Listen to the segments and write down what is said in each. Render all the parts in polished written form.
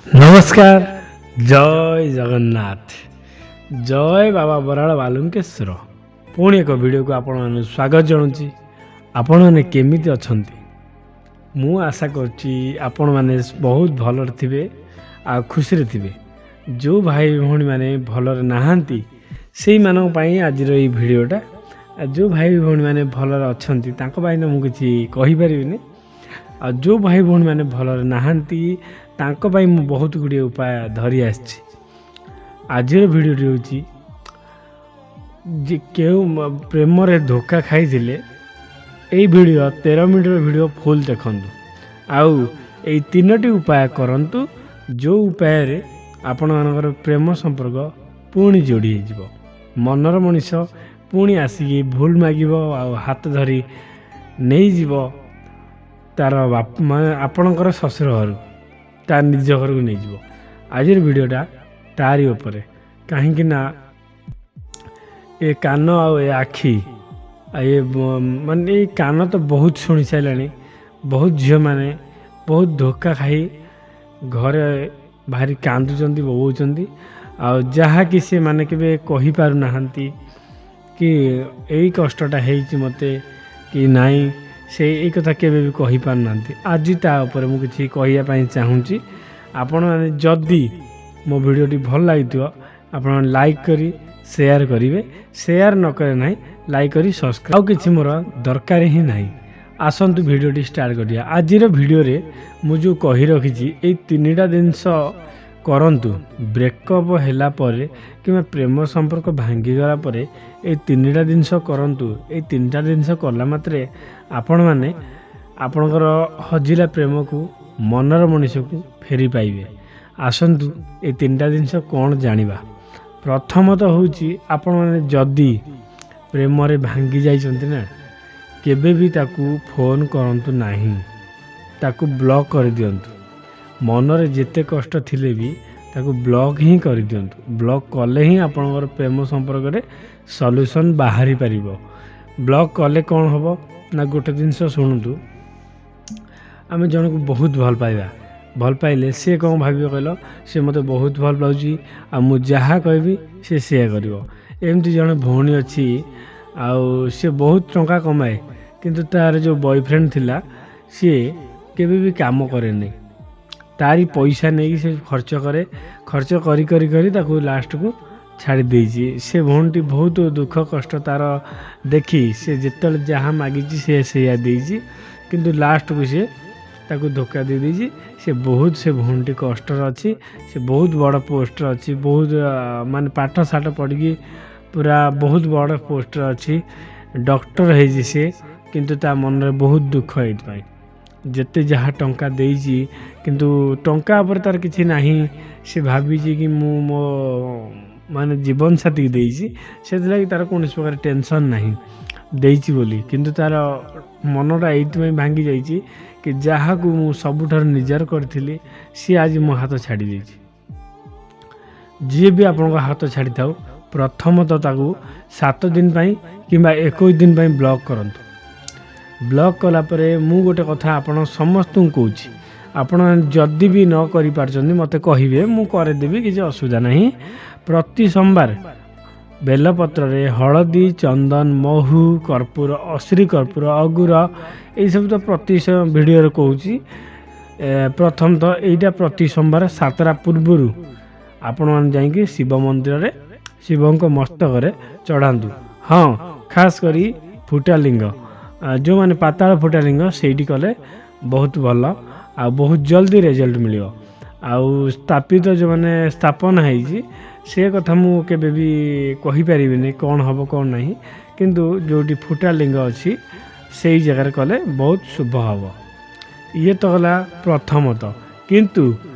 ନମସ୍କାର, ଜୟ ଜଗନ୍ନାଥ, ଜୟ ବାବା ବରାଳ ବାଲୁଙ୍କେଶ୍ୱର। ପୁଣି ଏକ ଭିଡ଼ିଓକୁ ଆପଣମାନଙ୍କୁ ସ୍ୱାଗତ ଜଣାଉଛି। ଆପଣମାନେ କେମିତି ଅଛନ୍ତି? ମୁଁ ଆଶା କରୁଛି ଆପଣମାନେ ବହୁତ ଭଲରେ ଥିବେ ଆଉ ଖୁସିରେ ଥିବେ। ଯେଉଁ ଭାଇ ଭଉଣୀମାନେ ଭଲରେ ନାହାନ୍ତି, ସେଇମାନଙ୍କ ପାଇଁ ଆଜିର ଏଇ ଭିଡ଼ିଓଟା। ଆଉ ଯେଉଁ ଭାଇ ଭଉଣୀମାନେ ଭଲରେ ଅଛନ୍ତି, ତାଙ୍କ ପାଇଁ ତ ମୁଁ କିଛି କହିପାରିବିନି। ଆଉ ଯେଉଁ ଭାଇ ଭଉଣୀମାନେ ଭଲରେ ନାହାନ୍ତି, ତାଙ୍କ ପାଇଁ ମୁଁ ବହୁତ ଗୁଡ଼ିଏ ଉପାୟ ଧରି ଆସିଛି। ଆଜିର ଭିଡ଼ିଓଟି ହେଉଛି ଯେ କେଉଁ ପ୍ରେମରେ ଧୋକା ଖାଇଥିଲେ, ଏଇ ଭିଡ଼ିଓ 13 ମିନିଟ୍ର ଭିଡ଼ିଓ ଫୁଲ୍ ଦେଖନ୍ତୁ ଆଉ ଏଇ ତିନୋଟି ଉପାୟ କରନ୍ତୁ, ଯେଉଁ ଉପାୟରେ ଆପଣମାନଙ୍କର ପ୍ରେମ ସମ୍ପର୍କ ପୁଣି ଯୋଡ଼ି ହେଇଯିବ। ମନର ମଣିଷ ପୁଣି ଆସିକି ଭୁଲ ମାଗିବ ଆଉ ହାତ ଧରି ନେଇଯିବ ତାର ବାପ, ମାନେ ଆପଣଙ୍କର ଶ୍ୱଶୁର ଘରକୁ, ତା ନିଜ ଘରକୁ ନେଇଯିବ। ଆଜିର ଭିଡ଼ିଓଟା ତାରି ଉପରେ। କାହିଁକି ନା ଏ କାନ ଆଉ ଏ ଆଖି ଆଉ ଏ ମାନେ ଏଇ କାନ ତ ବହୁତ ଶୁଣି ସାରିଲାଣି। ବହୁତ ଝିଅମାନେ ବହୁତ ଧୋକା ଖାଇ ଘରେ ଭାରି କାନ୍ଦୁଛନ୍ତି, ବୋବଉଛନ୍ତି। ଆଉ ଯାହାକି ସେମାନେ କେବେ କହିପାରୁନାହାନ୍ତି କି ଏଇ କଷ୍ଟଟା ହେଇଛି ମୋତେ କି ନାହିଁ, ସେ ଏଇ କଥା କେବେ ବି କହିପାରୁନାହାନ୍ତି। ଆଜି ତା ଉପରେ ମୁଁ କିଛି କହିବା ପାଇଁ ଚାହୁଁଛି। ଆପଣମାନେ ଯଦି ମୋ ଭିଡ଼ିଓଟି ଭଲ ଲାଗିଥିବ, ଆପଣ ଲାଇକ୍ କରି ସେୟାର କରିବେ। ସେୟାର ନ କଲେ ନାହିଁ, ଲାଇକ୍ କରି ସବସ୍କ୍ରାଇବ୍, ଆଉ କିଛି ମୋର ଦରକାର ହିଁ ନାହିଁ। ଆସନ୍ତୁ, ଭିଡ଼ିଓଟି ଷ୍ଟାର୍ଟ କରିବା। ଆଜିର ଭିଡ଼ିଓରେ ମୁଁ ଯେଉଁ କହି ରଖିଛି, ଏଇ ତିନିଟା ଜିନିଷ କରନ୍ତୁ। ବ୍ରେକଅପ୍ ହେଲା ପରେ କିମ୍ବା ପ୍ରେମ ସମ୍ପର୍କ ଭାଙ୍ଗିଗଲା ପରେ ଏଇ ତିନିଟା ଜିନିଷ କରନ୍ତୁ। ଏଇ ତିନିଟା ଜିନିଷ କଲା ମାତ୍ରେ ଆପଣମାନେ ଆପଣଙ୍କର ହଜିଲା ପ୍ରେମକୁ, ମନର ମଣିଷକୁ ଫେରି ପାଇବେ। ଆସନ୍ତୁ, ଏଇ ତିନିଟା ଜିନିଷ କ'ଣ ଜାଣିବା। ପ୍ରଥମତଃ ହେଉଛି, ଆପଣମାନେ ଯଦି ପ୍ରେମରେ ଭାଙ୍ଗି ଯାଇଛନ୍ତି ନା, କେବେ ବି ତାକୁ ଫୋନ୍ କରନ୍ତୁ ନାହିଁ, ତାକୁ ବ୍ଲକ୍ କରିଦିଅନ୍ତୁ। ମନରେ ଯେତେ କଷ୍ଟ ଥିଲେ ବି ତାକୁ ବ୍ଲକ୍ ହିଁ କରିଦିଅନ୍ତୁ। ବ୍ଲକ୍ କଲେ ହିଁ ଆପଣଙ୍କର ପ୍ରେମ ସମ୍ପର୍କରେ ସଲ୍ୟୁସନ୍ ବାହାରି ପାରିବ। ବ୍ଲକ୍ କଲେ କ'ଣ ହେବ ନା, ଗୋଟେ ଜିନିଷ ଶୁଣନ୍ତୁ, ଆମେ ଜଣକୁ ବହୁତ ଭଲ ପାଇବା। ଭଲ ପାଇଲେ ସିଏ କ'ଣ ଭାବିବ କହିଲ? ସେ ମୋତେ ବହୁତ ଭଲ ପାଉଛି ଆଉ ମୁଁ ଯାହା କହିବି ସେ ସେଇଆ କରିବ। ଏମିତି ଜଣେ ଭଉଣୀ ଅଛି ଆଉ ସେ ବହୁତ ଟଙ୍କା କମାଏ, କିନ୍ତୁ ତାର ଯେଉଁ ବୟଫ୍ରେଣ୍ଡ ଥିଲା, ସିଏ କେବେ ବି କାମ କରେନି। ତାରି ପଇସା ନେଇକି ସେ ଖର୍ଚ୍ଚ କରେ। ଖର୍ଚ୍ଚ କରି କରି କରି ତାକୁ ଲାଷ୍ଟକୁ ଛାଡ଼ି ଦେଇଛି। ସେ ଭଉଣୀଟି ବହୁତ ଦୁଃଖ କଷ୍ଟ ତାର ଦେଖି ସେ ଯେତେବେଳେ ଯାହା ମାଗିଛି, ସେ ସେଇଆ ଦେଇଛି। କିନ୍ତୁ ଲାଷ୍ଟକୁ ସିଏ ତାକୁ ଧୋକା ଦେଇଦେଇଛି। ସେ ବହୁତ, ସେ ଭଉଣୀଟି କଷ୍ଟରେ ଅଛି। ସେ ବହୁତ ବଡ଼ ପୋଷ୍ଟରେ ଅଛି, ବହୁତ ମାନେ ପାଠ ସାଠ ପଢ଼ିକି ପୁରା ବହୁତ ବଡ଼ ପୋଷ୍ଟରେ ଅଛି, ଡକ୍ଟର ହେଇଛି ସିଏ। କିନ୍ତୁ ତା ମନରେ ବହୁତ ଦୁଃଖ ଏଇଥିପାଇଁ, ଯେତେ ଯାହା ଟଙ୍କା ଦେଇଛି, କିନ୍ତୁ ଟଙ୍କା ଉପରେ ତାର କିଛି ନାହିଁ। ସେ ଭାବିଛି କି ମୁଁ ମୋ ମାନେ ଜୀବନସାଥୀକି ଦେଇଛି, ସେଥିଲାଗି ତାର କୌଣସି ପ୍ରକାର ଟେନସନ୍ ନାହିଁ ଦେଇଛି ବୋଲି। କିନ୍ତୁ ତାର ମନଟା ଏଇଥିପାଇଁ ଭାଙ୍ଗି ଯାଇଛି କି ଯାହାକୁ ମୁଁ ସବୁଠାରୁ ନିଜର କରିଥିଲି, ସିଏ ଆଜି ମୋ ହାତ ଛାଡ଼ି ଦେଇଛି। ଯିଏ ବି ଆପଣଙ୍କ ହାତ ଛାଡ଼ିଥାଉ, ପ୍ରଥମତଃ ତାକୁ 7 ଦିନ ପାଇଁ କିମ୍ବା 21 ଦିନ ପାଇଁ ବ୍ଲକ୍ କରନ୍ତୁ। ବ୍ଲକ୍ କଲା ପରେ ମୁଁ ଗୋଟେ କଥା ଆପଣ ସମସ୍ତଙ୍କୁ କହୁଛି, ଆପଣ ଯଦି ବି ନ କରିପାରୁଛନ୍ତି, ମୋତେ କହିବେ, ମୁଁ କରିଦେବି, କିଛି ଅସୁବିଧା ନାହିଁ। ପ୍ରତି ସୋମବାର ବେଲପତ୍ରରେ ହଳଦୀ, ଚନ୍ଦନ, ମହୁ, କର୍ପୂର, ଅଶ୍ରୀ କର୍ପୂର, ଅଗୁର, ଏଇସବୁ ତ ପ୍ରତି ଭିଡ଼ିଓରେ କହୁଛି। ପ୍ରଥମତଃ ଏଇଟା ପ୍ରତି ସୋମବାର 7ଟା ପୂର୍ବରୁ ଆପଣମାନେ ଯାଇକି ଶିବ ମନ୍ଦିରରେ ଶିବଙ୍କ ମସ୍ତକରେ ଚଢ଼ାନ୍ତୁ। ହଁ, ଖାସ୍ କରି ଫୁଟାଲିଙ୍ଗ, ଯେଉଁମାନେ ପାତାଳ ଫୁଟାଲିଙ୍ଗ, ସେଇଠି କଲେ ବହୁତ ଭଲ ଆଉ ବହୁତ ଜଲ୍ଦି ରେଜଲ୍ଟ ମିଳିବ। ଆଉ ସ୍ଥାପିତ ଯେଉଁମାନେ ସ୍ଥାପନ ହେଇଛି, ସେ କଥା ମୁଁ କେବେ ବି କହିପାରିବିନି କ'ଣ ହେବ କ'ଣ ନାହିଁ। କିନ୍ତୁ ଯେଉଁଠି ଫୁଟା ଲିଙ୍ଗ ଅଛି, ସେଇ ଜାଗାରେ କଲେ ବହୁତ ଶୁଭ ହେବ। ଇଏ ତ ଗଲା ପ୍ରଥମତଃ। କିନ୍ତୁ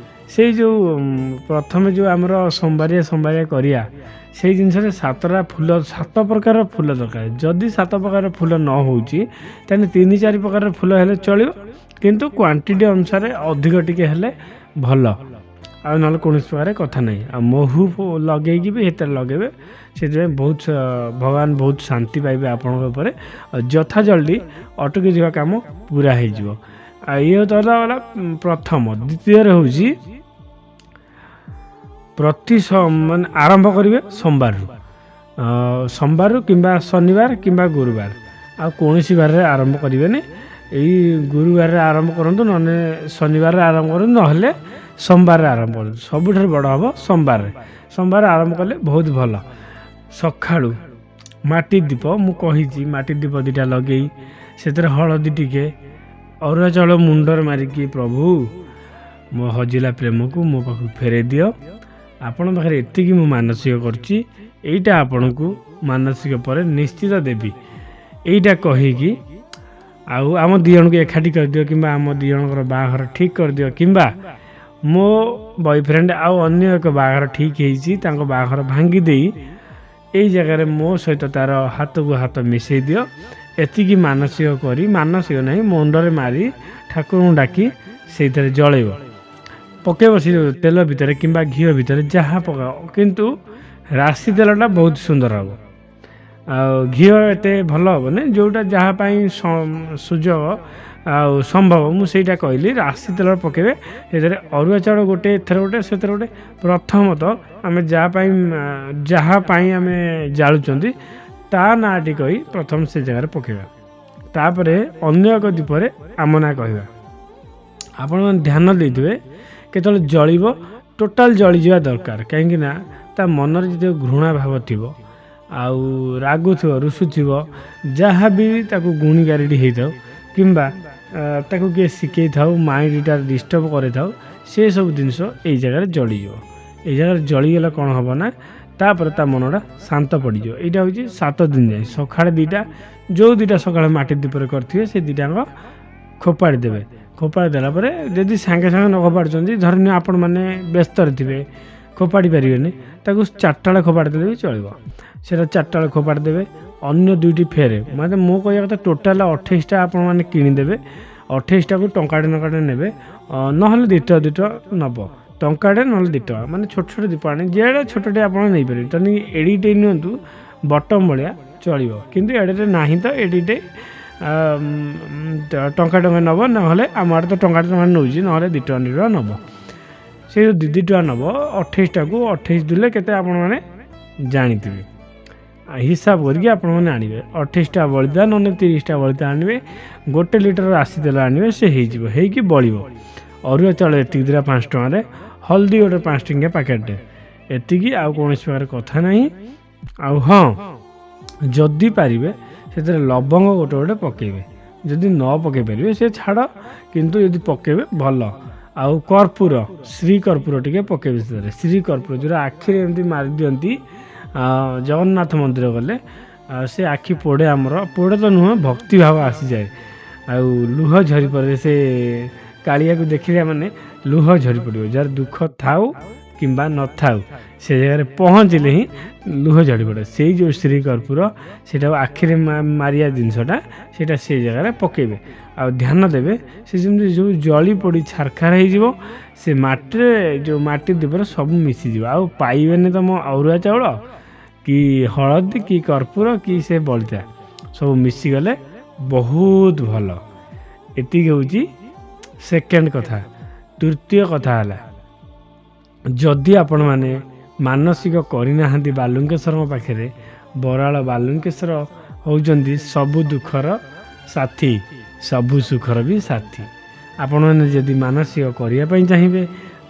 ସେଇ ଯେଉଁ ପ୍ରଥମେ ଯେଉଁ ଆମର ସୋମବାରିଆ ସୋମବାରିଆ କରିବା, ସେଇ ଜିନିଷରେ ସାତଟା ଫୁଲ, ସାତ ପ୍ରକାର ଫୁଲ ଦରକାର। ଯଦି ସାତ ପ୍ରକାର ଫୁଲ ନ ହେଉଛି, ତାହେଲେ ତିନି ଚାରି ପ୍ରକାର ଫୁଲ ହେଲେ ଚଳିବ, କିନ୍ତୁ କ୍ୱାଣ୍ଟିଟି ଅନୁସାରେ ଅଧିକ ଟିକେ ହେଲେ ଭଲ। ଆଉ ନହେଲେ କୌଣସି ପ୍ରକାର କଥା ନାହିଁ। ଆଉ ମହୁ ଲଗେଇକି ବି ସେଥିରେ ଲଗେଇବେ, ସେଥିପାଇଁ ବହୁତ ଭଗବାନ ବହୁତ ଶାନ୍ତି ପାଇବେ ଆପଣଙ୍କ ଉପରେ ଆଉ ଯଥା ଜଲ୍ଦି ଅଟକି ଯିବା କାମ ପୁରା ହେଇଯିବ। ଆଉ ଇଏ ତ ହେଲା ଗଲା ପ୍ରଥମ। ଦ୍ୱିତୀୟରେ ହେଉଛି ପ୍ରତି ମାନେ ଆରମ୍ଭ କରିବେ ସୋମବାରରୁ, ସୋମବାରରୁ କିମ୍ବା ଶନିବାର କିମ୍ବା ଗୁରୁବାର, ଆଉ କୌଣସି ବାରରେ ଆରମ୍ଭ କରିବେନି। ଏଇ ଗୁରୁବାରରେ ଆରମ୍ଭ କରନ୍ତୁ, ନହେଲେ ଶନିବାରରେ ଆରମ୍ଭ କରନ୍ତୁ, ନହେଲେ ସୋମବାରରେ ଆରମ୍ଭ କରନ୍ତୁ। ସବୁଠାରୁ ବଡ଼ ହେବ ସୋମବାରରେ। ସୋମବାର ଆରମ୍ଭ କଲେ ବହୁତ ଭଲ। ସକାଳୁ ମାଟି ଦୀପ, ମୁଁ କହିଛି, ମାଟି ଦୀପ ଦୁଇଟା ଲଗେଇ ସେଥିରେ ହଳଦୀ ଟିକେ, ଅରୁଆ ଚାଉଳ ମୁଣ୍ଡରେ ମାରିକି, ପ୍ରଭୁ ମୋ ହଜିଲା ପ୍ରେମକୁ ମୋ ପାଖକୁ ଫେରାଇ ଦିଅ, ଆପଣଙ୍କ ପାଖରେ ଏତିକି ମୁଁ ମାନସିକ କରୁଛି, ଏଇଟା ଆପଣଙ୍କୁ ମାନସିକ ପରେ ନିଶ୍ଚିତ ଦେବି, ଏଇଟା କହିକି ଆଉ ଆମ ଦୁଇ ଜଣଙ୍କୁ ଏକାଠି କରିଦିଅ, କିମ୍ବା ଆମ ଦୁଇ ଜଣଙ୍କର ବାହାଘର ଠିକ୍ କରିଦିଅ, କିମ୍ବା ମୋ ବୟଫ୍ରେଣ୍ଡ ଆଉ ଅନ୍ୟ ଏକ ବାହାଘର ଠିକ୍ ହେଇଛି, ତାଙ୍କ ବାହାଘର ଭାଙ୍ଗି ଦେଇ ଏଇ ଜାଗାରେ ମୋ ସହିତ ତା'ର ହାତକୁ ହାତ ମିଶାଇ ଦିଅ, ଏତିକି ମାନସିକ କରି, ମାନସିକ ନାହିଁ, ମୁଣ୍ଡରେ ମାରି ଠାକୁରଙ୍କୁ ଡାକି ସେଇଥିରେ ଜଳେଇବ, ପକାଇବ ସେ ତେଲ ଭିତରେ କିମ୍ବା ଘିଅ ଭିତରେ, ଯାହା ପକାଅ, କିନ୍ତୁ ରାଶି ତେଲଟା ବହୁତ ସୁନ୍ଦର ହେବ। ଆଉ ଘିଅ ଏତେ ଭଲ ହେବନି। ଯେଉଁଟା ଯାହା ପାଇଁ ସୁଯୋଗ ଆଉ ସମ୍ଭବ, ମୁଁ ସେଇଟା କହିଲି। ରାଶି ତେଲ ପକାଇବେ, ସେଥିରେ ଅରୁଆ ଚାଉଳ ଗୋଟେ, ଏଥିରେ ଗୋଟେ, ସେଥିରେ ଗୋଟେ। ପ୍ରଥମତଃ ଆମେ ଯାହା ପାଇଁ ଆମେ ଜାଳୁଛନ୍ତି ତା ନାଁଟି କହି ପ୍ରଥମ ସେ ଜାଗାରେ ପକାଇବା, ତାପରେ ଅନ୍ୟ ଏକ ଦୀପରେ ଆମ ନାଁ କହିବା। ଆପଣମାନେ ଧ୍ୟାନ ଦେଇଥିବେ, କେତେବେଳେ ଜଳିବ ଟୋଟାଲ୍ ଜଳିଯିବା ଦରକାର, କାହିଁକି ନା ତା ମନରେ ଯେତେବେଳେ ଘୃଣା ଭାବ ଥିବ ଆଉ ରାଗୁଥିବ, ରୁଷୁଥିବ, ଯାହା ବି ତାକୁ ଗୁଣିଗାରିଡ଼ି ହେଇଥାଉ କିମ୍ବା ତାକୁ କିଏ ଶିଖେଇଥାଉ, ମାଇଣ୍ଡଟା ଡିଷ୍ଟର୍ବ କରିଥାଉ, ସେସବୁ ଜିନିଷ ଏଇ ଜାଗାରେ ଜଳିଯିବ। ଏଇ ଜାଗାରେ ଜଳିଗଲେ କ'ଣ ହେବ ନା ତାପରେ ତା ମନଟା ଶାନ୍ତ ପଡ଼ିଯିବ। ଏଇଟା ହେଉଛି 7 ଦିନ ଯାଏ। ସକାଳେ ଦୁଇଟା, ଯେଉଁ ଦୁଇଟା ସକାଳେ ମାଟି ଦୀପରେ କରିଥିବେ, ସେ ଦୁଇଟାଙ୍କ ଖୋପାଡ଼ି ଦେବେ। ଖୋପାଡ଼ି ଦେଲା ପରେ ଯଦି ସାଙ୍ଗେ ସାଙ୍ଗେ ନ ଖୋପାଡ଼ୁଛନ୍ତି, ଧରିନିଅ ଆପଣମାନେ ବ୍ୟସ୍ତରେ ଥିବେ, ଖୋପାଡ଼ି ପାରିବେନି, ତାକୁ 4ଟା ବେଳେ ଖୋପାଡ଼ି ଦେଲେ ବି ଚଳିବ। ସେଇଟା 4ଟା ବେଳେ ଖୋପାଡ଼ି ଦେବେ। ଅନ୍ୟ ଦୁଇଟି ଫେରେ, ମାନେ ମୋ କହିବା କଥା ଟୋଟାଲ୍ 28ଟା ଆପଣମାନେ କିଣିଦେବେ। 28ଟାକୁ ଟଙ୍କାଟେ ଟଙ୍କାଟେ ନେବେ, ନହେଲେ 2 ଟଙ୍କା 2 ଟଙ୍କା ନେବ, ଟଙ୍କାଟେ ନହେଲେ 2 ଟଙ୍କା। ମାନେ ଛୋଟ ଛୋଟ ଦୀପ ଆଣି ଯେଡ଼େ ଛୋଟଟେ ଆପଣ ନେଇପାରିବେ। ତେଣୁ ଏଡ଼ିଟେ ନିଅନ୍ତୁ, ବଟମ୍ ଭଳିଆ ଚଳିବ, କିନ୍ତୁ ଏଡ଼େଟେ ନାହିଁ ତ ଏଡ଼ିଟେ ଟଙ୍କା ଟଙ୍କା ନେବ, ନହେଲେ ଆମ ଆଡ଼େ ତ ଟଙ୍କା ଟଙ୍କା ନେଉଛି, ନହେଲେ 2 ଟଙ୍କା 2 ଟଙ୍କା ନେବ। ସେ ଯେଉଁ 2 2 ଟଙ୍କା ନେବ, 28ଟାକୁ 28 ଦେଲେ କେତେ ଆପଣମାନେ ଜାଣିଥିବେ, ହିସାବ କରିକି ଆପଣମାନେ ଆଣିବେ। 28ଟା ବଳିତା ନହେଲେ 30ଟା ବଳିତା ଆଣିବେ, 1 ଲିଟର ରାଶି ତେଲ ଆଣିବେ, ସେ ହେଇଯିବ, ହେଇକି ବଳିବ। ଅରୁଆ ଚାଉଳ ଏତିକି ଦୁଇଟା 5 ଟଙ୍କାରେ, ହଳଦୀ ଗୋଟେ 5 ଟଙ୍କିଆ ପ୍ୟାକେଟଟେ, ଏତିକି, ଆଉ କୌଣସି ପ୍ରକାର କଥା ନାହିଁ। ଆଉ ହଁ, ଯଦି ପାରିବେ ସେଥିରେ ଲବଙ୍ଗ ଗୋଟେ ଗୋଟେ ପକାଇବେ। ଯଦି ନ ପକାଇ ପାରିବେ ସେ ଛାଡ଼, କିନ୍ତୁ ଯଦି ପକାଇବେ ଭଲ। ଆଉ କର୍ପୂର, ଶ୍ରୀ କର୍ପୂର ଟିକେ ପକାଇବେ ସେଥିରେ। ଶ୍ରୀ କର୍ପୂର ଯେଉଁଟା ଆଖିରେ ଏମିତି ମାରିଦିଅନ୍ତି ଜଗନ୍ନାଥ ମନ୍ଦିର ଗଲେ, ସେ ଆଖି ପୋଡ଼େ ଆମର, ପୋଡ଼େ ତ ନୁହଁ, ଭକ୍ତି ଭାବ ଆସିଯାଏ ଆଉ ଲୁହ ଝରି ପଡ଼େ। ସେ କାଳିଆକୁ ଦେଖିଲେ ମାନେ ଲୁହ ଝରି ପଡ଼ିବ। ଯାହାର ଦୁଃଖ ଥାଉ କିମ୍ବା ନଥାଉ, ସେ ଜାଗାରେ ପହଞ୍ଚିଲେ ହିଁ ଲୁହ ଝରି ପଡ଼େ। ସେଇ ଯେଉଁ ଶ୍ରୀ କର୍ପୂର, ସେଇଟାକୁ ଆଖିରେ ମାରିବା ଜିନିଷଟା, ସେଇଟା ସେଇ ଜାଗାରେ ପକାଇବେ। ଆଉ ଧ୍ୟାନ ଦେବେ, ସେ ଯେମିତି ଯେଉଁ ଜଳି ପୋଡ଼ି ଛାରଖାର ହେଇଯିବ, ସେ ମାଟିରେ ଯେଉଁ ମାଟି ଦୀପରେ ସବୁ ମିଶିଯିବ, ଆଉ ପାଇବେନି ତମ ଅରୁଆ ଚାଉଳ କି ହଳଦୀ କି କର୍ପୂର କି ସେ ବଳିତା, ସବୁ ମିଶିଗଲେ ବହୁତ ଭଲ। ଏତିକି ହେଉଛି ସେକେଣ୍ଡ କଥା। ତୃତୀୟ କଥା ହେଲା, ଯଦି ଆପଣମାନେ ମାନସିକ କରିନାହାନ୍ତି ବାଲୁଙ୍କେଶ୍ୱରଙ୍କ ପାଖରେ, ବରାଳ ବାଲୁଙ୍କେଶ୍ୱର ହେଉଛନ୍ତି ସବୁ ଦୁଃଖର ସାଥୀ, ସବୁ ସୁଖର ବି ସାଥୀ। ଆପଣମାନେ ଯଦି ମାନସିକ କରିବା ପାଇଁ ଚାହିଁବେ,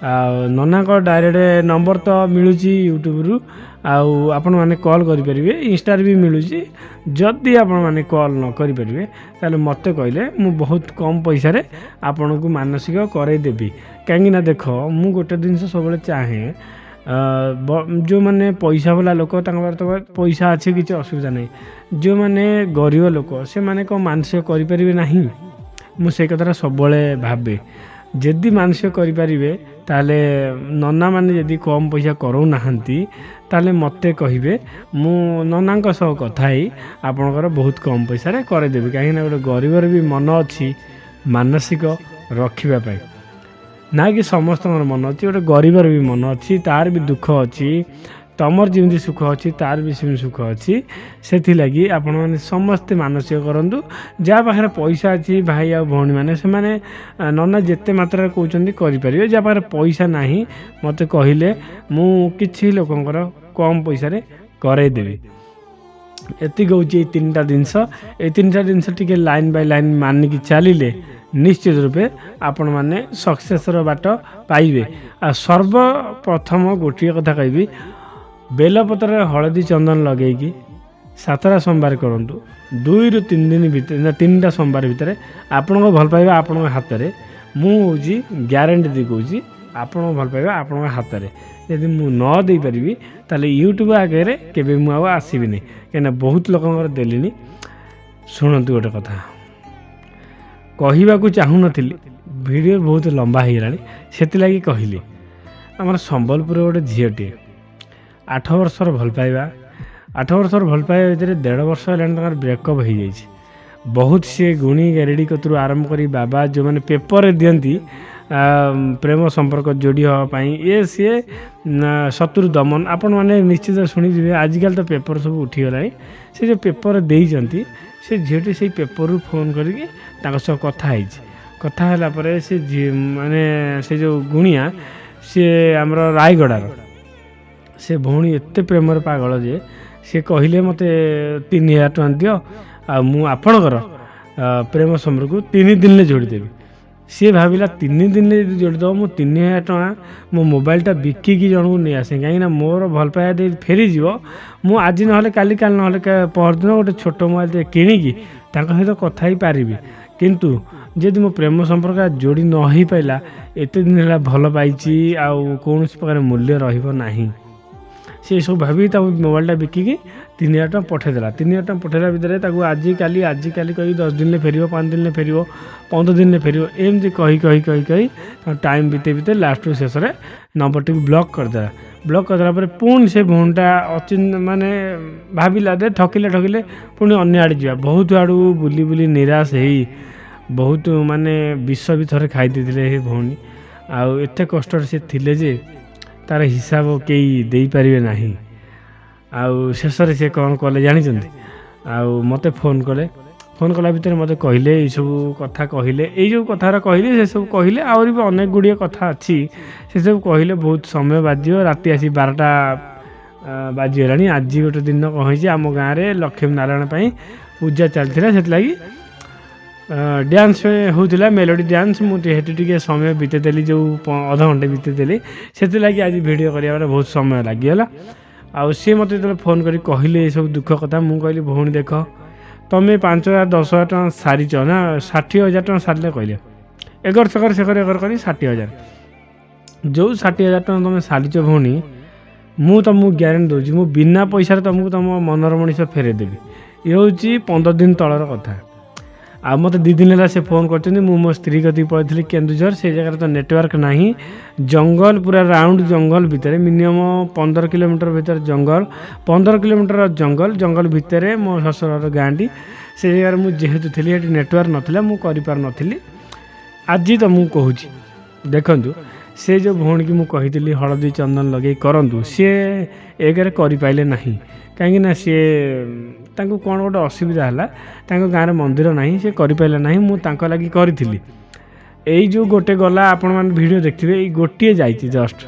ଆଉ ନନାଙ୍କ ଡାଇରେକ୍ଟ ନମ୍ବର ତ ମିଳୁଛି ୟୁଟ୍ୟୁବରୁ, ଆଉ ଆପଣମାନେ କଲ୍ କରିପାରିବେ, ଇନଷ୍ଟାରେ ବି ମିଳୁଛି। ଯଦି ଆପଣମାନେ କଲ୍ ନ କରିପାରିବେ, ତାହେଲେ ମୋତେ କହିଲେ ମୁଁ ବହୁତ କମ୍ ପଇସାରେ ଆପଣଙ୍କୁ ମାନସିକ କରାଇଦେବି। କାହିଁକିନା ଦେଖ, ମୁଁ ଗୋଟେ ଜିନିଷ ସବୁବେଳେ ଚାହେଁ, ଯେଉଁମାନେ ପଇସା ବାଲା ଲୋକ ତାଙ୍କ ପାଖରେ ତ ପଇସା ଅଛି, କିଛି ଅସୁବିଧା ନାହିଁ। ଯେଉଁମାନେ ଗରିବ ଲୋକ, ସେମାନେ କ'ଣ ମାନସିକ କରିପାରିବେ ନାହିଁ? ମୁଁ ସେଇ କଥାଟା ସବୁବେଳେ ଭାବେ। ଯଦି ମାନସିକ କରିପାରିବେ, ତାହେଲେ ନନାମାନେ ଯଦି କମ୍ ପଇସା କରାଉନାହାନ୍ତି, ତାହେଲେ ମୋତେ କହିବେ, ମୁଁ ନନାଙ୍କ ସହ କଥା ହେଇ ଆପଣଙ୍କର ବହୁତ କମ୍ ପଇସାରେ କରାଇଦେବି। କାହିଁକିନା ଗୋଟେ ଗରିବର ବି ମନ ଅଛି ମାନସିକ ରଖିବା ପାଇଁ। ନା କି ସମସ୍ତଙ୍କର ମନ ଅଛି, ଗୋଟେ ଗରିବର ବି ମନ ଅଛି, ତାର ବି ଦୁଃଖ ଅଛି। ତମର ଯେମିତି ସୁଖ ଅଛି ତାର ବି ସେମିତି ସୁଖ ଅଛି। ସେଥିଲାଗି ଆପଣମାନେ ସମସ୍ତେ ମାନସିକ କରନ୍ତୁ। ଯାହା ପାଖରେ ପଇସା ଅଛି ଭାଇ ଆଉ ଭଉଣୀମାନେ, ସେମାନେ ନନା ଯେତେ ମାତ୍ରାରେ କହୁଛନ୍ତି କରିପାରିବେ। ଯାହା ପାଖରେ ପଇସା ନାହିଁ ମୋତେ କହିଲେ ମୁଁ କିଛି ଲୋକଙ୍କର କମ୍ ପଇସାରେ କରେଇଦେବି। ଏତିକି ହେଉଛି ଏଇ ତିନିଟା ଜିନିଷ। ଏଇ ତିନିଟା ଜିନିଷ ଟିକେ ଲାଇନ୍ ବାଇ ଲାଇନ୍ ମାନିକି ଚାଲିଲେ ନିଶ୍ଚିତ ରୂପେ ଆପଣମାନେ ସକ୍ସେସ୍ର ବାଟ ପାଇବେ। ଆଉ ସର୍ବପ୍ରଥମ ଗୋଟିଏ କଥା କହିବି, ବେଲପତ୍ରରେ ହଳଦୀ ଚନ୍ଦନ ଲଗେଇକି 7ଟା ସୋମବାର କରନ୍ତୁ। 2ରୁ 3 ଦିନ ଭିତରେ ନା 3ଟା ସୋମବାର ଭିତରେ ଆପଣଙ୍କ ଭଲ ପାଇବା ଆପଣଙ୍କ ହାତରେ। ମୁଁ ହେଉଛି ଗ୍ୟାରେଣ୍ଟି ଦେଇ କହୁଛି, ଆପଣଙ୍କ ଭଲ ପାଇବା ଆପଣଙ୍କ ହାତରେ। ଯଦି ମୁଁ ନ ଦେଇପାରିବି ତାହେଲେ ୟୁଟ୍ୟୁବ୍ ଆଗରେ କେବେ ମୁଁ ଆଉ ଆସିବିନି, କାହିଁକିନା ବହୁତ ଲୋକଙ୍କର ଦେଲିଣି। ଶୁଣନ୍ତୁ, ଗୋଟେ କଥା କହିବାକୁ ଚାହୁଁନଥିଲି, ଭିଡ଼ିଓ ବହୁତ ଲମ୍ବା ହେଇଗଲାଣି, ସେଥିଲାଗି କହିଲି। ଆମର ସମ୍ବଲପୁର ଗୋଟେ ଝିଅଟିଏ, 8 ବର୍ଷର ଭଲ ପାଇବା, 8 ବର୍ଷର ଭଲ ପାଇବା ଭିତରେ 1.5 ବର୍ଷ ହେଲାଣି ତାଙ୍କର ବ୍ରେକଅପ୍ ହେଇଯାଇଛି। ବହୁତ ସିଏ ଗୁଣି ଗାରେଡ଼ି କତରୁ ଆରମ୍ଭ କରି ବାବା ଯେଉଁମାନେ ପେପରରେ ଦିଅନ୍ତି ପ୍ରେମ ସମ୍ପର୍କ ଯୋଡ଼ି ହେବା ପାଇଁ, ଇଏ ସିଏ ଶତ୍ରୁ ଦମନ, ଆପଣମାନେ ନିଶ୍ଚିତ ଶୁଣିଥିବେ। ଆଜିକାଲି ତ ପେପର ସବୁ ଉଠିଗଲାଣି। ସେ ଯେଉଁ ପେପର ଦେଇଛନ୍ତି, ସେ ଝିଅଟି ସେଇ ପେପରରୁ ଫୋନ୍ କରିକି ତାଙ୍କ ସହ କଥା ହେଇଛି। କଥା ହେଲା ପରେ ସେ ମାନେ ସେ ଯେଉଁ ଗୁଣିଆ, ସିଏ ଆମର ରାୟଗଡ଼ାର। ସେ ଭଉଣୀ ଏତେ ପ୍ରେମରେ ପାଗଳ ଯେ ସେ କହିଲେ, ମୋତେ 3000 ଟଙ୍କା ଦିଅ ଆଉ ମୁଁ ଆପଣଙ୍କର ପ୍ରେମ ସମ୍ପର୍କକୁ 3 ଦିନରେ ଯୋଡ଼ିଦେବି। ସିଏ ଭାବିଲା 3 ଦିନରେ ଯଦି ଯୋଡ଼ିଦେବ, ମୁଁ 3000 ଟଙ୍କା ମୋ ମୋବାଇଲଟା ବିକିକି ଜଣକୁ ନେଇ ଆସେ, କାହିଁକିନା ମୋର ଭଲ ପାଇବା ଯଦି ଫେରିଯିବ, ମୁଁ ଆଜି ନହେଲେ କାଲି, କାଲି ନହେଲେ ପହରଦିନ ଗୋଟେ ଛୋଟ ମୋବାଇଲଟେ କିଣିକି ତାଙ୍କ ସହିତ କଥା ହେଇପାରିବି। କିନ୍ତୁ ଯଦି ମୋ ପ୍ରେମ ସମ୍ପର୍କ ଯୋଡ଼ି ନ ହେଇପାରିଲା, ଏତେ ଦିନ ହେଲା ଭଲ ପାଇଛି, ଆଉ କୌଣସି ପ୍ରକାର ମୂଲ୍ୟ ରହିବ ନାହିଁ। ସେ ସବୁ ଭାବିକି ତାକୁ ମୋବାଇଲଟା ବିକିକି 3000 ଟଙ୍କା ପଠାଇଦେଲା। 3000 ଟଙ୍କା ପଠାଇଲା ଭିତରେ ତାକୁ ଆଜି କାଲି ଆଜି କାଲି କହିକି 10 ଦିନରେ ଫେରିବ, 5 ଦିନରେ ଫେରିବ, 15 ଦିନରେ ଫେରିବ, ଏମିତି କହି କହି କହି କହି ତାଙ୍କ ଟାଇମ୍ ବିତେଇ ବିତେଇ ଲାଷ୍ଟକୁ ଶେଷରେ ନମ୍ବରଟିକୁ ବ୍ଲକ୍ କରିଦେଲା। ବ୍ଲକ୍ କରିଦେଲା ପରେ ପୁଣି ସେ ଭଉଣୀଟା ଅଚିନ୍ତ ମାନେ ଭାବିଲା ଯେ ଠକିଲେ ଠକିଲେ, ପୁଣି ଅନ୍ୟ ଆଡ଼େ ଯିବା। ବହୁତ ଆଡ଼ୁ ବୁଲି ବୁଲି ନିରାଶ ହେଇ ବହୁତ ମାନେ ବିଷ ବି ଥରେ ଖାଇ ଦେଇଥିଲେ ସେ ଭଉଣୀ। ଆଉ ଏତେ କଷ୍ଟରେ ସେ ଥିଲେ ଯେ ତାର ହିସାବ କେହି ଦେଇପାରିବେ ନାହିଁ। ଆଉ ଶେଷରେ ସେ କ'ଣ କଲେ ଜାଣିଛନ୍ତି? ଆଉ ମୋତେ ଫୋନ୍ କଲେ। ଫୋନ୍ କଲା ଭିତରେ ମୋତେ କହିଲେ, ଏଇସବୁ କଥା କହିଲେ, ଏଇ ଯେଉଁ କଥାଟା କହିଲେ ସେସବୁ କହିଲେ, ଆହୁରି ବି ଅନେକ ଗୁଡ଼ିଏ କଥା ଅଛି, ସେସବୁ କହିଲେ ବହୁତ ସମୟ ବାଜିବ। ରାତି ଆସି 12ଟା ବାଜିଗଲାଣି। ଆଜି ଗୋଟେ ଦିନ କ'ଣ ହେଇଛି, ଆମ ଗାଁରେ ଲକ୍ଷ୍ମୀ ନାରାୟଣ ପାଇଁ ପୂଜା ଚାଲିଥିଲା, ସେଥିଲାଗି ଡ୍ୟାନ୍ସ ହେଉଥିଲା, ମେଲୋଡ଼ି ଡ୍ୟାନ୍ସ। ମୁଁ ସେଠି ଟିକେ ସମୟ ବିତେଇଦେଲି, ଯେଉଁ ଅଧଘଣ୍ଟେ ବିତେଇଦେଲି, ସେଥିଲାଗି ଆଜି ଭିଡ଼ିଓ କରିବାରେ ବହୁତ ସମୟ ଲାଗିଗଲା। ଆଉ ସିଏ ମୋତେ ଯେତେବେଳେ ଫୋନ୍ କରି କହିଲେ ଏସବୁ ଦୁଃଖ କଥା, ମୁଁ କହିଲି, ଭଉଣୀ ଦେଖ, ତୁମେ 5000 10,000 ଟଙ୍କା ସାରିଛ ନା, 60,000 ଟଙ୍କା ସାରିଲେ, କହିଲେ ଏଗର ସେଗର ସେଗର ଏଗର କରି 60,000। ଯେଉଁ 60,000 ଟଙ୍କା ତୁମେ ସାରିଛ ଭଉଣୀ, ମୁଁ ତୁମକୁ ଗ୍ୟାରେଣ୍ଟି ଦେଉଛି, ମୁଁ ବିନା ପଇସାରେ ତୁମକୁ ତୁମ ମନର ମଣିଷ ଫେରେଇଦେବି। ଇଏ ହେଉଛି 15 ଦିନ ତଳର କଥା। ଆଉ ମୋତେ 2 ଦିନ ହେଲା ସେ ଫୋନ୍ କରିଛନ୍ତି। ମୁଁ ମୋ ସ୍ତ୍ରୀ କତିକି ପଳେଇଥିଲି କେନ୍ଦୁଝର। ସେ ଜାଗାରେ ତ ନେଟୱାର୍କ ନାହିଁ, ଜଙ୍ଗଲ ପୁରା ରାଉଣ୍ଡ ଜଙ୍ଗଲ ଭିତରେ, ମିନିମମ୍ 15 କିଲୋମିଟର ଭିତରେ ଜଙ୍ଗଲ, 15 କିଲୋମିଟର ଜଙ୍ଗଲ, ଜଙ୍ଗଲ ଭିତରେ ମୋ ଶ୍ୱଶୁରର ଗାଁଟି। ସେ ଜାଗାରେ ମୁଁ ଯେହେତୁ ଥିଲି, ସେଠି ନେଟୱାର୍କ ନଥିଲା, ମୁଁ କରିପାରୁନଥିଲି। ଆଜି ତ ମୁଁ କହୁଛି, ଦେଖନ୍ତୁ, ସେ ଯେଉଁ ଭଉଣୀକି ମୁଁ କହିଥିଲି ହଳଦୀ ଚନ୍ଦନ ଲଗେଇ କରନ୍ତୁ, ସିଏ ଏକରେ କରିପାରିଲେ ନାହିଁ, କାହିଁକିନା ସିଏ ତାଙ୍କୁ କ'ଣ ଗୋଟେ ଅସୁବିଧା ହେଲା, ତାଙ୍କ ଗାଁରେ ମନ୍ଦିର ନାହିଁ, ସେ କରିପାରିଲେ ନାହିଁ। ମୁଁ ତାଙ୍କ ଲାଗି କରିଥିଲି। ଏଇ ଯେଉଁ ଗୋଟେ ଗଲା, ଆପଣମାନେ ଭିଡ଼ିଓ ଦେଖିଥିବେ, ଏଇ ଗୋଟିଏ ଯାଇଛି ଜଷ୍ଟ।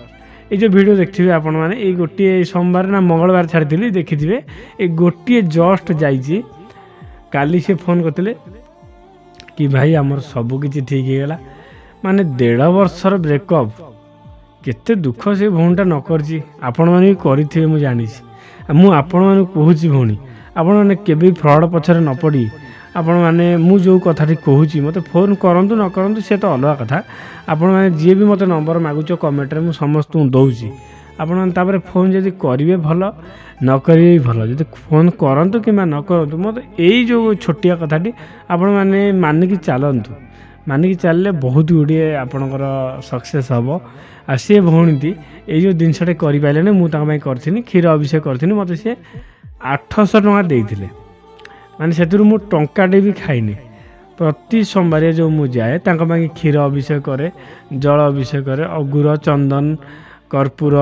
ଏଇ ଯେଉଁ ଭିଡ଼ିଓ ଦେଖିଥିବେ ଆପଣମାନେ, ଏଇ ଗୋଟିଏ ସୋମବାର ନା ମଙ୍ଗଳବାର ଛାଡ଼ିଥିଲି, ଦେଖିଥିବେ, ଏଇ ଗୋଟିଏ ଜଷ୍ଟ ଯାଇଛି। କାଲି ସେ ଫୋନ୍ କରିଥିଲେ କି ଭାଇ, ଆମର ସବୁ କିଛି ଠିକ୍ ହେଇଗଲା। ମାନେ 1.5 ବର୍ଷର ବ୍ରେକଅପ୍, କେତେ ଦୁଃଖ ସେ ଭଉଣୀଟା ନ କରିଛି। ଆପଣମାନେ ବି କରିଥିବେ, ମୁଁ ଜାଣିଛି। ମୁଁ ଆପଣମାନଙ୍କୁ କହୁଛି ଭଉଣୀ, ଆପଣମାନେ କେବେ ଫ୍ରଡ଼୍ ପଛରେ ନ ପଡ଼ି ଆପଣମାନେ ମୁଁ ଯେଉଁ କଥାଟି କହୁଛି, ମୋତେ ଫୋନ୍ କରନ୍ତୁ ନ କରନ୍ତୁ ସେ ତ ଅଲଗା କଥା। ଆପଣମାନେ ଯିଏ ବି ମୋତେ ନମ୍ବର ମାଗୁଛ କମେଣ୍ଟରେ, ମୁଁ ସମସ୍ତଙ୍କୁ ଦେଉଛି। ଆପଣମାନେ ତାପରେ ଫୋନ୍ ଯଦି କରିବେ ଭଲ, ନ କରିବେ ବି ଭଲ। ଯଦି ଫୋନ୍ କରନ୍ତୁ କିମ୍ବା ନ କରନ୍ତୁ, ମୋତେ ଏଇ ଯେଉଁ ଛୋଟିଆ କଥାଟି ଆପଣମାନେ ମାନିକି ଚାଲନ୍ତୁ। ମାନିକି ଚାଲିଲେ ବହୁତ ଗୁଡ଼ିଏ ଆପଣଙ୍କର ସକ୍ସେସ୍ ହେବ। ଆଉ ସେ ଭଉଣୀଟି ଏଇ ଯେଉଁ ଜିନିଷଟି କରିପାରିଲେନି, ମୁଁ ତାଙ୍କ ପାଇଁ କରିଥିଲି, କ୍ଷୀର ଅଭିଷେକ କରିଥିଲି। ମୋତେ ସିଏ 800 ଟଙ୍କା ଦେଇଥିଲେ, ମାନେ ସେଥିରୁ ମୁଁ ଟଙ୍କାଟେ ବି ଖାଇନି। ପ୍ରତି ସୋମବାରିଆ ଯେଉଁ ମୁଁ ଯାଏ, ତାଙ୍କ ପାଇଁ କ୍ଷୀର ଅଭିଷେକ କରେ, ଜଳ ଅଭିଷେକ କରେ, ଅଗୁର ଚନ୍ଦନ କର୍ପୂର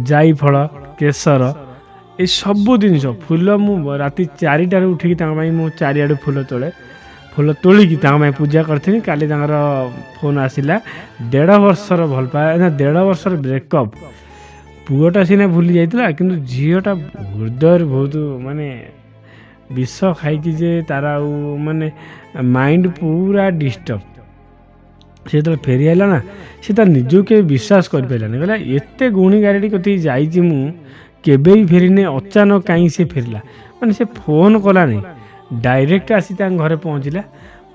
ଜାଇଫଳ, କେଶର, ଏସବୁ ଜିନିଷ ଫୁଲ। ମୁଁ ରାତି 4ଟାରୁ ଉଠିକି ତାଙ୍କ ପାଇଁ ମୁଁ ଚାରିଆଡ଼ୁ ଫୁଲ ତୋଳେ। ଫୁଲ ତୋଳିକି ତାଙ୍କ ପାଇଁ ପୂଜା କରିଥିଲି। କାଲି ତାଙ୍କର ଫୋନ୍ ଆସିଲା। 1.5 ବର୍ଷର ଭଲ ପାଇବା ନା, 1.5 ବର୍ଷର ବ୍ରେକଅପ୍। ପୁଅଟା ସିନା ଭୁଲି ଯାଇଥିଲା, କିନ୍ତୁ ଝିଅଟା ହୃଦୟରେ ବହୁତ ମାନେ ବିଷ ଖାଇକି ଯେ ତାର ଆଉ ମାନେ ମାଇଣ୍ଡ ପୁରା ଡିଷ୍ଟର୍ବ। ସେ ଯେତେବେଳେ ଫେରି ଆସିଲା ନା, ସେ ତା ନିଜକୁ କେବେ ବିଶ୍ୱାସ କରିପାରିଲାନି। କହିଲା, ଏତେ ଗୁଣି ଗାରେଡ଼ି କତିକି ଯାଇଛି ମୁଁ, କେବେ ବି ଫେରିନି, ଅଚାନକ କାହିଁକି ସେ ଫେରିଲା? ମାନେ ସେ ଫୋନ୍ କଲାନି, ଡାଇରେକ୍ଟ ଆସି ତାଙ୍କ ଘରେ ପହଞ୍ଚିଲା।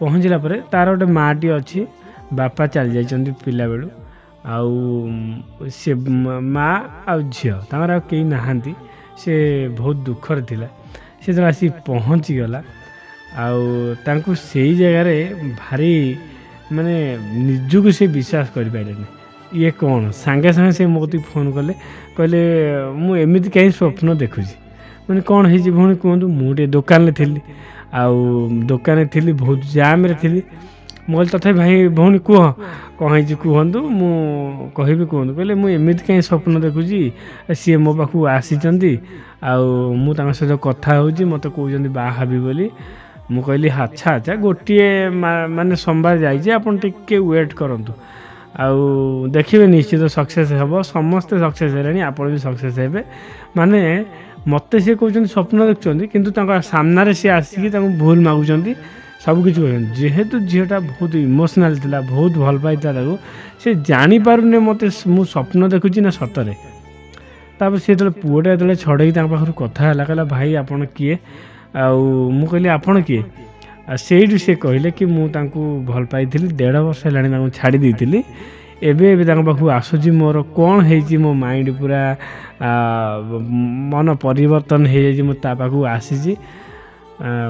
ପହଞ୍ଚିଲା ପରେ ତାର ଗୋଟେ ମାଆଟି ଅଛି, ବାପା ଚାଲି ଯାଇଛନ୍ତି ପିଲାବେଳୁ। ଆଉ ସେ ମା ଆଉ ଝିଅ, ତାଙ୍କର ଆଉ କେହି ନାହାନ୍ତି। ସେ ବହୁତ ଦୁଃଖରେ ଥିଲା। ସେ ଯେତେବେଳେ ଆସିକି ପହଞ୍ଚିଗଲା ଆଉ ତାଙ୍କୁ ସେଇ ଜାଗାରେ ଭାରି ମାନେ ନିଜକୁ ସେ ବିଶ୍ୱାସ କରିପାରିଲେନି, ଇଏ କ'ଣ? ସାଙ୍ଗେ ସାଙ୍ଗେ ସେ ମୋ କତିକି ଫୋନ୍ କଲେ। କହିଲେ, ମୁଁ ଏମିତି କାହିଁ ସ୍ୱପ୍ନ ଦେଖୁଛି? ମାନେ କ'ଣ ହେଇଛି ଭଉଣୀ, କୁହନ୍ତୁ। ମୁଁ ଟିକେ ଦୋକାନରେ ଥିଲି, ଆଉ ଦୋକାନରେ ଥିଲି, ବହୁତ ଜାମ୍ରେ ଥିଲି। ମୁଁ କହିଲି, ତଥାପି ଭାଇ ଭଉଣୀ କୁହ, କ'ଣ ହେଇଛି କୁହନ୍ତୁ, ମୁଁ କହିବି, କୁହନ୍ତୁ। କହିଲେ, ମୁଁ ଏମିତି କାହିଁ ସ୍ୱପ୍ନ ଦେଖୁଛି? ସିଏ ମୋ ପାଖକୁ ଆସିଛନ୍ତି ଆଉ ମୁଁ ତାଙ୍କ ସହିତ କଥା ହେଉଛି, ମୋତେ କହୁଛନ୍ତି ବାହା ହେବି ବୋଲି। ମୁଁ କହିଲି, ଆଚ୍ଛା ଆଚ୍ଛା, ଗୋଟିଏ ମାନେ ସୋମବାର ଯାଇଛି, ଆପଣ ଟିକେ ୱେଟ୍ କରନ୍ତୁ ଆଉ ଦେଖିବେ ନିଶ୍ଚିତ ସକ୍ସେସ୍ ହେବ। ସମସ୍ତେ ସକ୍ସେସ୍ ହେଲେଣି, ଆପଣ ବି ସକ୍ସେସ୍ ହେବେ। ମାନେ ମୋତେ ସିଏ କହୁଛନ୍ତି ସ୍ୱପ୍ନ ଦେଖୁଛନ୍ତି, କିନ୍ତୁ ତାଙ୍କ ସାମ୍ନାରେ ସିଏ ଆସିକି ତାଙ୍କୁ ଭୁଲ ମାଗୁଛନ୍ତି, ସବୁକିଛି କହୁଛନ୍ତି। ଯେହେତୁ ଝିଅଟା ବହୁତ ଇମୋସନାଲ୍ ଥିଲା, ବହୁତ ଭଲ ପାଇଥିଲା ତାକୁ, ସେ ଜାଣିପାରୁନି ମୋତେ ମୁଁ ସ୍ୱପ୍ନ ଦେଖୁଛି ନା ସତରେ। ତାପରେ ସେ ଯେତେବେଳେ ପୁଅଟା ଯେତେବେଳେ ଛଡ଼େଇକି ତାଙ୍କ ପାଖରୁ କଥା ହେଲା, କହିଲା, ଭାଇ ଆପଣ କିଏ? ଆଉ ମୁଁ କହିଲି, ଆପଣ କିଏ? ଆଉ ସେଇଠୁ ସେ କହିଲେ କି ମୁଁ ତାଙ୍କୁ ଭଲ ପାଇଥିଲି, 1.5 ବର୍ଷ ହେଲାଣି ତାଙ୍କୁ ଛାଡ଼ି ଦେଇଥିଲି, ଏବେ ଏବେ ତାଙ୍କ ପାଖକୁ ଆସୁଛି। ମୋର କ'ଣ ହେଇଛି? ମୋ ମାଇଣ୍ଡ ପୁରା ମନ ପରିବର୍ତ୍ତନ ହେଇଯାଇଛି, ମୁଁ ତା ପାଖକୁ ଆସିଛି।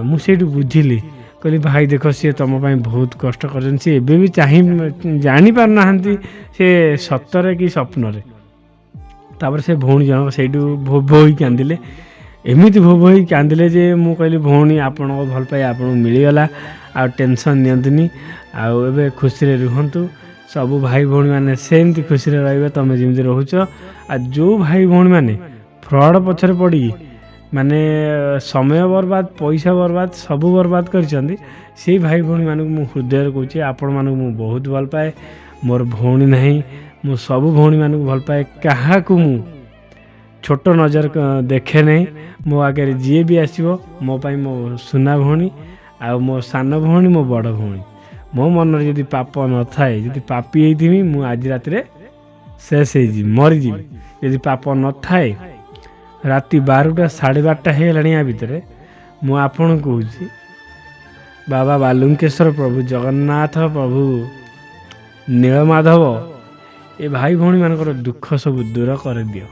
ମୁଁ ସେଇଠୁ ବୁଝିଲି। କହିଲି, ଭାଇ ଦେଖ, ସିଏ ତୁମ ପାଇଁ ବହୁତ କଷ୍ଟ କରିଛନ୍ତି। ସିଏ ଏବେ ବି ଚାହିଁ ଜାଣିପାରୁନାହାନ୍ତି ସେ ସତରେ କି ସ୍ୱପ୍ନରେ। ତାପରେ ସେ ଭଉଣୀ ଜଣକ ସେଇଠୁ ଭୋ ଭୋ ହେଇକି କାନ୍ଦିଲେ। ଏମିତି ଭୋ ଭୋ ହେଇକି କାନ୍ଦିଲେ ଯେ ମୁଁ କହିଲି, ଭଉଣୀ, ଆପଣଙ୍କ ଭଲ ପାଇବା ଆପଣଙ୍କୁ ମିଳିଗଲା, ଆଉ ଟେନସନ୍ ନିଅନ୍ତୁନି, ଆଉ ଏବେ ଖୁସିରେ ରୁହନ୍ତୁ। ସବୁ ଭାଇ ଭଉଣୀମାନେ ସେମିତି ଖୁସିରେ ରହିବେ, ତୁମେ ଯେମିତି ରହୁଛ। ଆଉ ଯେଉଁ ଭାଇ ଭଉଣୀମାନେ ଫ୍ରଡ଼୍ ପଛରେ ପଡ଼ିକି ମାନେ ସମୟ ବର୍ବାଦ, ପଇସା ବର୍ବାଦ, ସବୁ ବର୍ବାଦ କରିଛନ୍ତି, ସେଇ ଭାଇ ଭଉଣୀମାନଙ୍କୁ ମୁଁ ହୃଦୟରେ କହୁଛି, ଆପଣମାନଙ୍କୁ ମୁଁ ବହୁତ ଭଲ ପାଏ। ମୋର ଭଉଣୀ ନାହିଁ, ମୁଁ ସବୁ ଭଉଣୀମାନଙ୍କୁ ଭଲ ପାଏ। କାହାକୁ ମୁଁ ଛୋଟ ନଜର ଦେଖେ ନାହିଁ। ମୋ ଆଗରେ ଯିଏ ବି ଆସିବ, ମୋ ପାଇଁ ମୋ ସୁନା ଭଉଣୀ ଆଉ ମୋ ସାନ ଭଉଣୀ, ମୋ ବଡ଼ ଭଉଣୀ। ମୋ ମନରେ ଯଦି ପାପ ନଥାଏ, ଯଦି ପାପି ହେଇଥିବି, ମୁଁ ଆଜି ରାତିରେ ଶେଷ ହେଇଯିବି, ମରିଯିବି। ଯଦି ପାପ ନଥାଏ, ରାତି 12ଟା 12:30 ହେଇଗଲାଣି, ୟା ଭିତରେ ମୁଁ ଆପଣଙ୍କୁ କହୁଛି, ବାବା ବାଲୁଙ୍କେଶ୍ୱର, ପ୍ରଭୁ ଜଗନ୍ନାଥ, ପ୍ରଭୁ ନୀଳମାଧବ, ଏ ଭାଇ ଭଉଣୀମାନଙ୍କର ଦୁଃଖ ସବୁ ଦୂର କରିଦିଅ।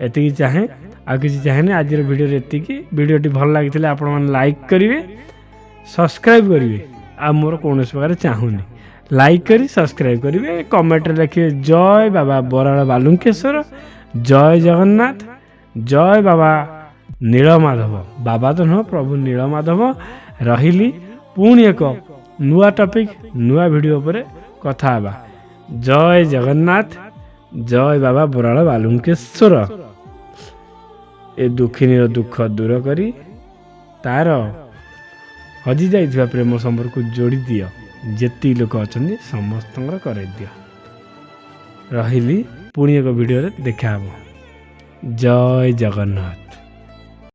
ଏତିକି ଚାହେଁ, ଆଉ କିଛି ଚାହେଁନି। ଆଜିର ଭିଡ଼ିଓରେ ଏତିକି। ଭିଡ଼ିଓଟି ଭଲ ଲାଗିଥିଲେ ଆପଣମାନେ ଲାଇକ୍ କରିବେ, ସବସ୍କ୍ରାଇବ୍ କରିବେ। ଆଉ ମୋର କୌଣସି ପ୍ରକାର ଚାହୁଁନି। ଲାଇକ୍ କରି ସବସ୍କ୍ରାଇବ୍ କରିବେ, କମେଣ୍ଟରେ ଲେଖିବେ ଜୟ ବାବା ବରାଳ ବାଲୁଙ୍କେଶ୍ୱର, ଜୟ ଜଗନ୍ନାଥ, ଜୟ ବାବା ନୀଳମାଧବ। ବାବା ତ ନୁହଁ, ପ୍ରଭୁ ନୀଳମାଧବ। ରହିଲି, ପୁଣି ଏକ ନୂଆ ଟପିକ୍, ନୂଆ ଭିଡ଼ିଓ ଉପରେ କଥା ହେବା। ଜୟ ଜଗନ୍ନାଥ, ଜୟ ବାବା ବରାଳ ବାଲୁଙ୍କେଶ୍ୱର। ଏ ଦୁଃଖିନୀର ଦୁଃଖ ଦୂର କରି ତାର ହଜି ଯାଇଥିବା ପ୍ରେମ ସମ୍ପର୍କକୁ ଯୋଡ଼ି ଦିଅ। ଯେତିକି ଲୋକ ଅଛନ୍ତି ସମସ୍ତଙ୍କର କରାଇ ଦିଅ। ରହିଲି, ପୁଣି ଏକ ଭିଡ଼ିଓରେ ଦେଖା ହେବ। ଜୟ ଜଗନ୍ନାଥ।